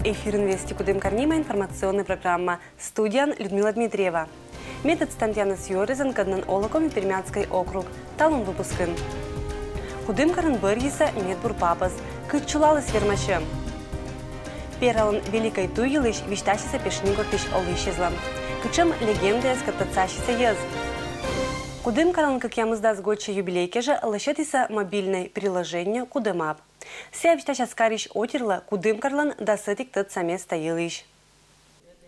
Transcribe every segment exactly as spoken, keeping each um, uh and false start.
Эфирын «Вести Кудымкар» нима информационная программа. Студияын Людмила Дмитриева. Мед ӧд стантиянӧс юӧрзан, кӧднӧн олӧ Коми-Пермяцкӧй округ. Талун выпускын. Кудымкарын бӧрйисӧ медбур папӧс. Кыдз чулаліс вермасьӧм? Пералӧн Великӧй туй йылысь висьтасисӧ Пешни гортысь олысьӧзлы. Кутшӧм легендаяс кӧтӧдсасисӧ йӧз? Кудымкарлӧн кӧкъямысдас годся юбилей кежӧ лӧсьӧдісӧ мобильнӧй приложение «Кудымап». Сійӧ висьтасяс карысь отирлы Кудымкарлӧн дас ӧтик тӧдса места йылысь.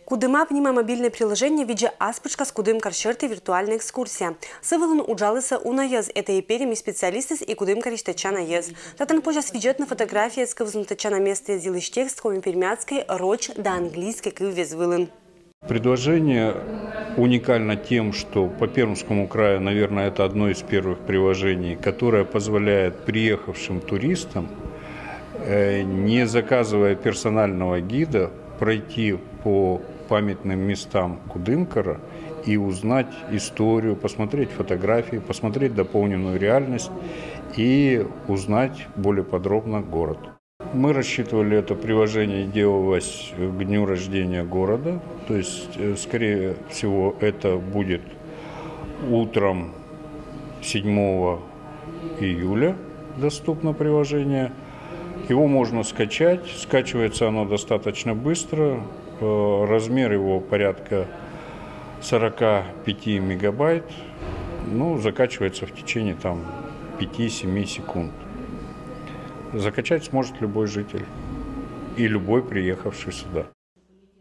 «Кудымап» нима мобильнӧй приложение видзӧ ас пытшкас Кудымкар сьӧрті виртуальнӧй экскурсия. Сы вылын уджалісӧ уна йӧз, этайӧ перим и специалистъяс, и Кудымкарысь тӧдчана йӧз. Татӧн позяс видзӧдны фотографияяс, кывзыны тӧдчана местаяс йылысь текст коми-пермяцкӧй, роч да английскӧй кывъяс вылын. Предложение уникально тем, что по Пермскому краю, наверное, это одно из первых приложений, которое позволяет приехавшим туристам, э, не заказывая персонального гида, пройти по памятным местам Кудымкара и узнать историю, посмотреть фотографии, посмотреть дополненную реальность и узнать более подробно город. Мы рассчитывали, это приложение делалось к дню рождения города, то есть, э, скорее всего, это будет утром седьмого июля доступно приложение. Его можно скачать, скачивается оно достаточно быстро, э, размер его порядка сорока пяти мегабайт, ну, закачивается в течение там пяти-семи секунд. Закачать сможет любой житель и любой приехавший сюда.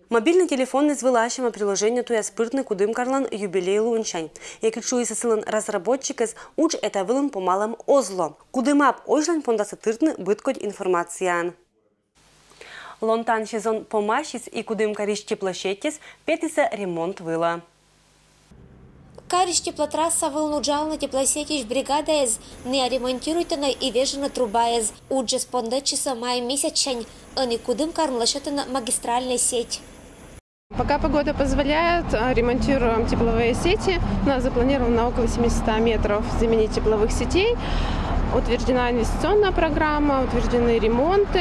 Мобильнӧй телефонъяс вылӧ ассьым приложение туяс пыртны Кудымкарлӧн юбилей лунсянь. Як шуисӧ сылӧн разработчикъяс, удж эта вылын помалӧм оз ло. «Кудымап» озьлань пондасӧ тыртны быдкодь информацияӧн. Лонтан сезон помасис, и Кудымкарысь теплосетьяс петісӧ ремонт вылӧ. Карысь теплотрасса вылын уджалӧны теплосетьысь бригадаяс. Найӧ ремонтируйтӧны и вежӧны трубаяс. Уджыс пондӧдчисӧ май месячсянь. Ӧні Кудымкарын лӧсьӧдтӧны магистральнӧй сеть. Пока погода позволяет, а, ремонтируем тепловые сети. У нас запланировано около семисот метров заменить тепловых сетей. Утверждена инвестиционная программа, утверждены ремонты.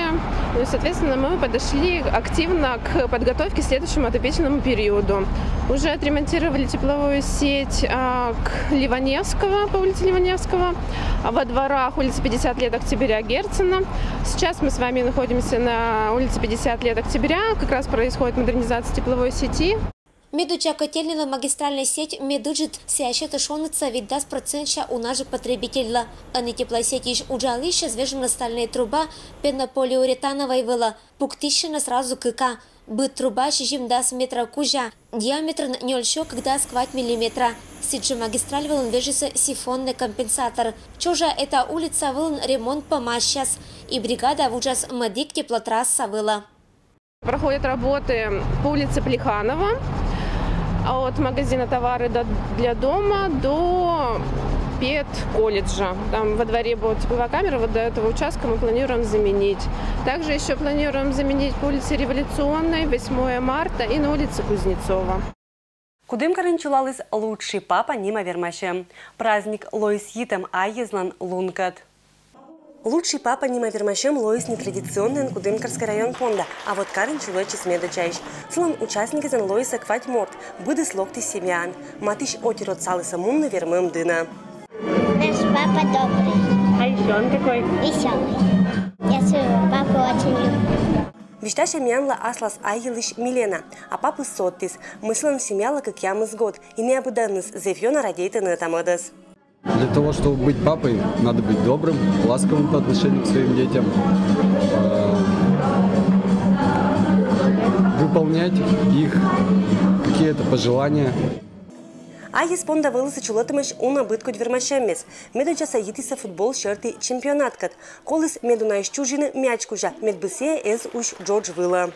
Ну и, соответственно, мы подошли активно к подготовке к следующему отопительному периоду. Уже отремонтировали тепловую сеть, а, к Ливаневского, по улице Ливаневского, а, во дворах улицы пятьдесят лет Октября, Герцена. Сейчас мы с вами находимся на улице пятьдесят лет Октября. Как раз происходит модернизация тепловой сети. Медводдза котельнялӧн магистральнӧй сеть медыджыд, сійӧ сетӧ шоныдсӧ витдас процентсянь унаджык потребительлы. Ӧні теплосетьысь уджалысьяс вежӧны стальнӧй труба пенополиуретановӧй вылӧ, пуктысьӧны сразу кыка. Быд труба сизимдас метра кузя, диаметрын нёльсё кыкдас квайт миллиметра. Сідзжӧ магистраль вылын вежисӧ сифоннӧй компенсатор. Чужа эта улица вылын ремонт помасяс, и бригада вуджас мӧдік теплотрасса вылӧ. Проходят работы по улице Плеханова, от магазина «Товары до- для дома» до педколледжа. Там во дворе будет тепловая камера, вот до этого участка мы планируем заменить. Также еще планируем заменить по улице Революционной, восьмое марта и на улице Кузнецова. Кудымкарын чулаліс «Лучший папа» нима вермасьӧм. Праздник лоис йитӧм аййӧзлӧн лункӧд. «Лучший папа» нима вермасьӧм лоис нетрадиционнӧйӧн Кудымкарскӧй район понда, а вот карын чулӧдчис медводдзаысь. Сылӧн участникъясӧн лоисӧ квайт морт, быдыс локтіс семьяӧн. Матысь отир отсалісӧ мунны вермӧм дінӧ. Наш папа добрый. А еще он какой? Веселый. Я своего папу очень люблю. Висьтасьӧ миянлы аслас аййылысь Милена. А папыс содтіс, мый сылӧн семьялӧ кӧкъямыс год, и найӧ быдӧнныс зэв ёна радейтӧны ӧта-мӧдӧс. Для того, чтобы быть папой, надо быть добрым, ласковым по отношению к своим детям, э, выполнять их какие-то пожелания. Аййӧ понда вӧлісӧ чулӧтӧмаӧсь уна быдкодь вермасьӧмъяс. Медводдзасӧ йитісӧ футбол сьӧрті чемпионаткӧд. Коліс медунаысь чужйыны мяч кузя, мед бы сійӧ эз усь джодж вылӧ.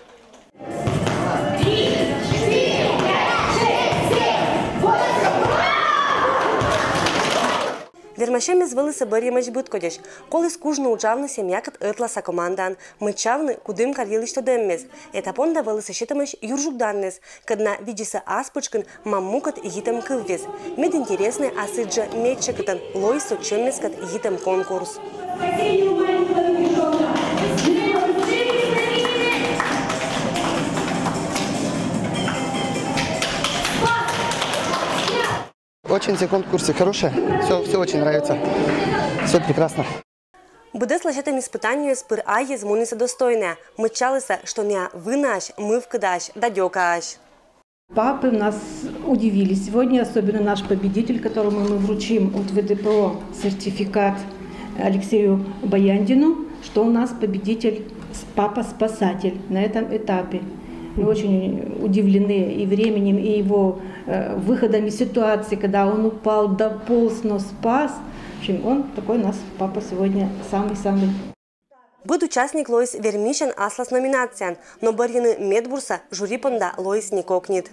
Вермасьӧмъяс вӧлісӧ бӧрйӧмӧсь быдкодьӧсь. Коліс кужны уджавны семьякӧд ӧтласа командаӧн, мыччавны Кудымкар йылысь тӧдӧммес. Эта понда вӧлісӧ сетӧмаӧсь юржуг данныс, кӧдна видзисӧ ас пытшкын мам-мукӧд йитӧм кывъяс. Мед интереснӧй, а сідзжӧ медся кытӧн лоис сэтшӧммескӧд йитӧм конкурс. Очень все конкурсы хорошие, все, все очень нравится, все прекрасно. Быдэс ласянь испытаниос пыр айез мунісэ достойнэ. Мыччалісэ, что неа вынась, мывкыдась да дёкась. Папы нас удивили сегодня, особенно наш победитель, которому мы вручим от В Д П О сертификат, Алексею Баяндину, что у нас победитель с- папа-спасатель на этом этапе. Мы очень удивлены и временем, и его э, выходом из ситуации, когда он упал, дополз, но спас. В общем, он такой у нас папа сегодня самый-самый. Быд участник лоиз вермисен аслас номинацияен, но бӧрйыны медбурсэ жюри понда лоиз не кокнид.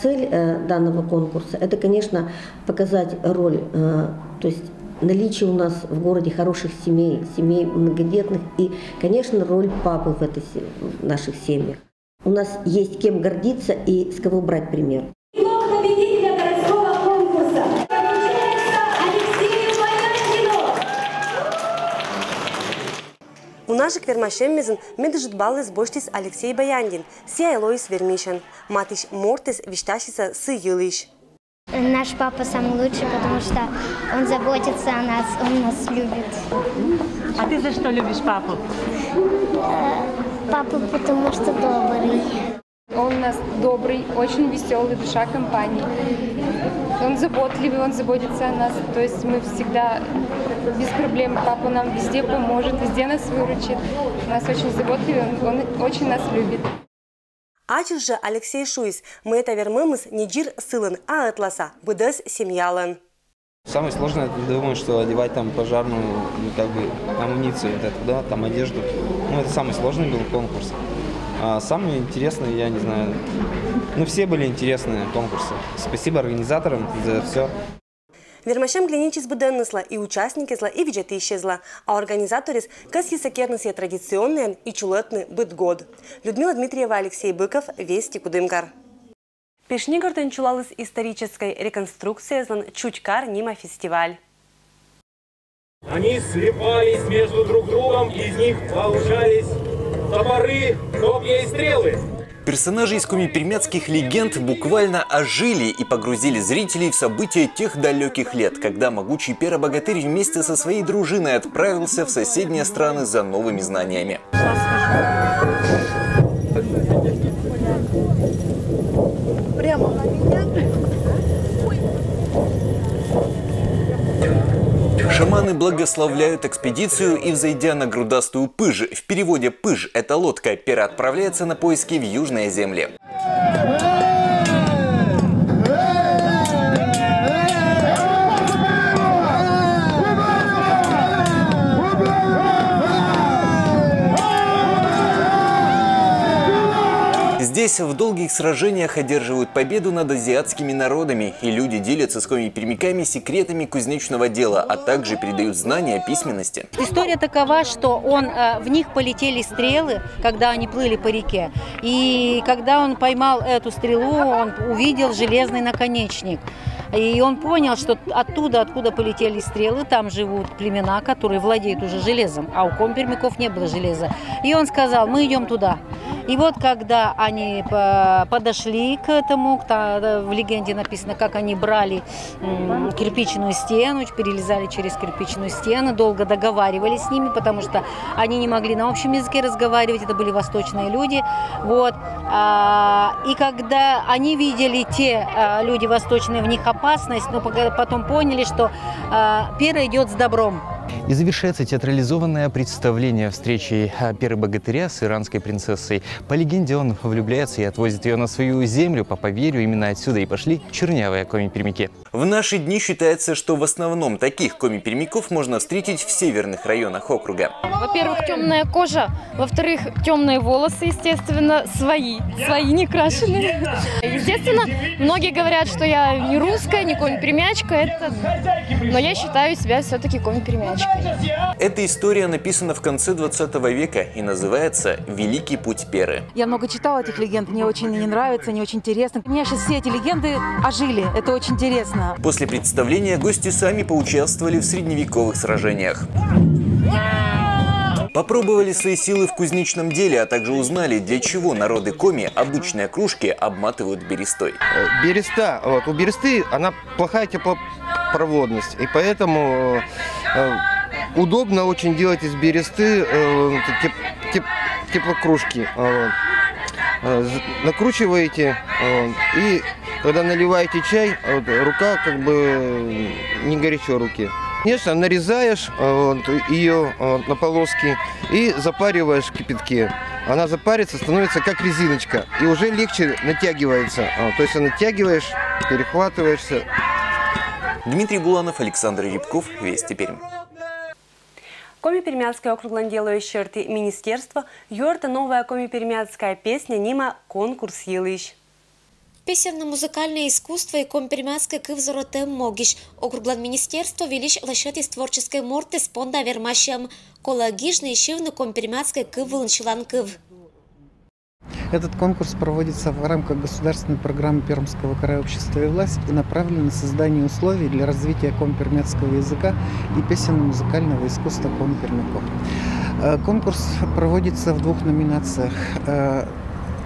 Цель э, данного конкурса — это, конечно, показать роль, э, то есть наличие у нас в городе хороших семей, семей многодетных и, конечно, роль папы в, этой, се- в наших семьях. У нас есть кем гордиться и с кого брать пример. Итог победителя городского конкурса вручается Алексею Баяндину. Уна жик вермасемезын медыжыт баллэз босьтӥз Алексей Баяндин, сӥ ай лоиз вермисен. Матысь мортэз висьтасьысэ сы йылысь. Наш папа самый лучший, потому что он заботится о нас, он нас любит. А ты за что любишь папу? Папа, потому что добрый. Он у нас добрый, очень веселый, душа компании. Он заботливый, он заботится о нас. То есть мы всегда без проблем. Папа нам везде поможет, везде нас выручит. У нас очень заботливый, он, он очень нас любит. Ачиз же Алексей шуиз, мае та вермемыз не ӟир сылэн, а ӧтласа, быдэс семьялэн. Самое сложное, думаю, что одевать там пожарную, ну, как бы, амуницию вот эту, да, там одежду. Ну, это самый сложный был конкурс. А самый интересный, я не знаю, ну, все были интересные конкурсы. Спасибо организаторам за все. Вермасем гленечиз быдэнызлы, и участникезлы, и видзетӥсезлы. А организаторез кӧсйиз кернысэ традиционноен и чулэтны быд год. Людмила Дмитриева, Алексей Быков, Вести, Кудымкар. Пешнигортын чулалыз исторической реконструкциезлэн «Чуть кар» нима фестиваль. Они сливались между друг другом, из них получались топоры, копья и стрелы. Персонажи из коми-пермяцких легенд буквально ожили и погрузили зрителей в события тех далёких лет, когда могучий Пера-богатырь вместе со своей дружиной отправился в соседние страны за новыми знаниями. Прямо на меня. Шаманы благословляют экспедицию и, взойдя на грудастую пыжь, в переводе «пыжь» — это лодка, Пера отправляется на поиски в южные земли. Здесь в долгих сражениях одерживают победу над азиатскими народами, и люди делятся с коми-пермяками секретами кузнечного дела, а также передают знания о письменности. История такова, что он, э, в них полетели стрелы, когда они плыли по реке. И когда он поймал эту стрелу, он увидел железный наконечник. И он понял, что оттуда, откуда полетели стрелы, там живут племена, которые владеют уже железом, а у коми-пермяков не было железа. И он сказал: «Мы идём туда». И вот когда они по- подошли к этому, к та- в легенде написано, как они брали м, кирпичную стену, перелезали через кирпичную стену, долго договаривались с ними, потому что они не могли на общем языке разговаривать, это были восточные люди. Вот. А, и когда они видели, те а, люди восточные, в них опасность, но пога- потом поняли, что а, Пера идёт с добром. И завершается театрализованное представление встречи а, Перы-богатыря с иранской принцессой. По легенде, он влюбляется и отвозит её на свою землю. По поверью, именно отсюда и пошли чернявые коми-пермяки. В наши дни считается, что в основном таких коми-пермяков можно встретить в северных районах округа. Во-первых, темная кожа, во-вторых, темные волосы, естественно, свои, свои, не крашеные. Естественно, многие говорят, что я не русская, не коми-пермячка, это... но я считаю себя все-таки коми-пермячкой. Эта история написана в конце двадцатого века и называется «Великий путь Перы». Я много читала этих легенд, мне очень не нравится, не очень интересно. У меня сейчас все эти легенды ожили, это очень интересно. После представления гости сами поучаствовали в средневековых сражениях. Попробовали свои силы в кузнечном деле, а также узнали, для чего народы Коми обычные кружки обматывают берестой. Э, береста, вот, у бересты она плохая теплопроводность, и поэтому э, удобно очень делать из бересты э, теп- теп- теплокружки. Вот. Э, з- накручиваете, вот, и когда наливаете чай, вот, рука как бы не горячо руки. Конечно, нарезаешь вот, ее вот, на полоски и запариваешь в кипятке. Она запарится, становится как резиночка, и уже легче натягивается. А, то есть натягиваешь, перехватываешься. Дмитрий Буланов, Александр Рябков, Вести Пермь. Коми-Пермяцкое округлӧн делоысь сьӧрті министерство юӧртӧ «Новая коми-пермяцкая песня» нима конкурс йылысь. Песенно-музыкальное искусство и коми-пермяцкӧй кыв зорӧтӧм могысь округлӧн министерство выльысь лӧсьӧдіс творческӧй мортӧс понда вермасьӧм. Колӧ гижны и сьывны коми-пермяцкӧй кыв вылын сьыланкыв. Этот конкурс проводится в рамках государственной программы Пермского края «Общество и власть» и направлен на создание условий для развития коми-пермяцкого языка и песенно-музыкального искусства коми-пермяков. Э, конкурс проводится в двух номинациях. Э,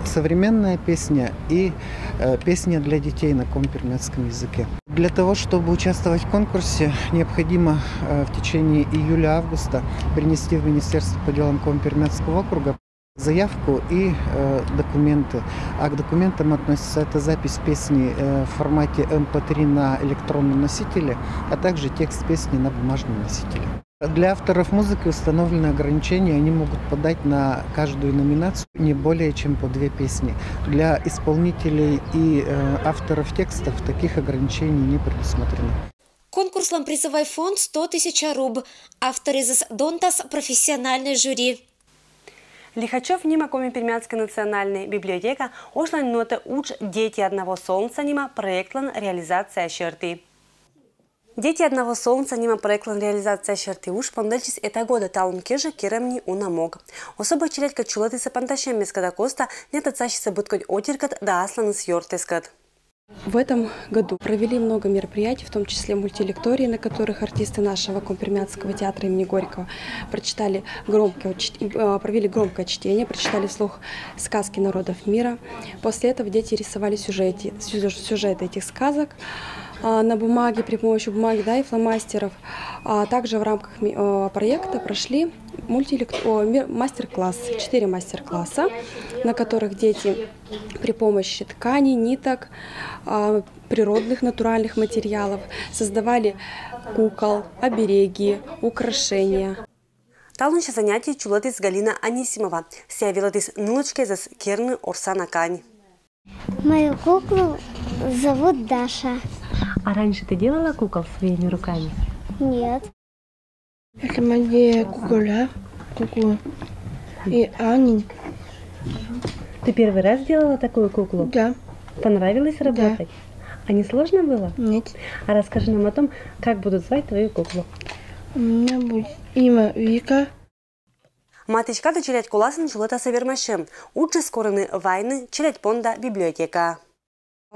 современная песня и э, песня для детей на коми-пермяцком языке. Для того, чтобы участвовать в конкурсе, необходимо э, в течение июля-августа принести в Министерство по делам коми-пермяцкого округа заявку и э, документы. А к документам относится это запись песни э, в формате эм пэ три на электронном носителе, а также текст песни на бумажном носителе. Для авторов музыки установлено ограничение, они могут подать на каждую номинацию не более чем по две песни. Для исполнителей и э, авторов текстов таких ограничений не предусмотрено. Конкурслӧн призӧвӧй фонд сто тысяча руб. Авторъясӧс донтас профессиональнӧй жюри. Лихачёв нима Коми-Пермяцкӧй национальнӧй библиотека ошлань нуӧтӧ удж «Дети одного солнца» нима проектлӧн реализация сьӧрті. «Дети одного солнца» нима проектлӧн реализация сьӧрті удж пондӧльтчис этакодӧ, талун кежӧ керӧм ни уна мог. Особӧ челядькӧд чулӧдісӧ пантасьӧм мескада коста, нетӧдсасисӧ быдкодь отиркӧд да асланыс ёртъяскӧд. В этом году провели много мероприятий, в том числе мультилектории, на которых артисты нашего Коми-Пермяцкого театра имени Горького прочитали громкое, чт- э, провели громкое чтение, прочитали вслух сказки народов мира. После этого дети рисовали сюжеты, сюжеты этих сказок а, на бумаге при помощи бумаги, да, и фломастеров. А также в рамках ми- э, проекта прошли мультилект- о, ми- мастер-класс, четыре мастер-класса, на которых дети при помощи ткани, ниток, а, природных натуральных материалов создавали кукол, обереги, украшения. Талунся занятие чулӧдіс Галина Анисимова. Сія велӧдіс нылӧчкаясӧс керны орса на кань. Мою куклу зовут Даша. А раньше ты делала кукол своими руками? Нет. Это моя кукла, кукла. И Анин. Ты первый раз делала такую куклу? Да. Понравилось работать? А не сложно было? Нет. А расскажи нам о том, как будут звать твою куклу. У меня будет имя Вика. Матысь кадӧ челядь коласын чулӧтасӧ вермасьӧм. Уджыс корӧны вайны челядь понда библиотекаӧ.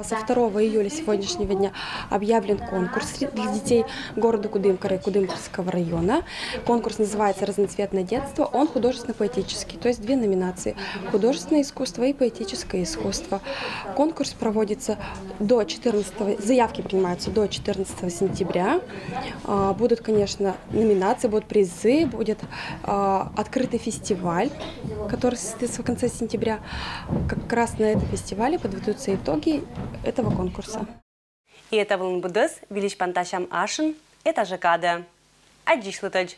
Со второго июля сегодняшнего дня объявлен конкурс для детей города Кудымкара и Кудымкарского района. Конкурс называется «Разноцветное детство». Он художественно-поэтический, то есть две номинации: художественное искусство и поэтическое искусство. Конкурс проводится до четырнадцатого, заявки принимаются до четырнадцатого сентября. А, Будут, конечно, номинации, будут призы, будет а, открытый фестиваль, который состоится в конце сентября. Как раз на этом фестивале подведутся итоги этого конкурса. И этавылын быдӧс. Выльысь пантасям ашын этаже кадӧ. Аддзысьлытӧдз.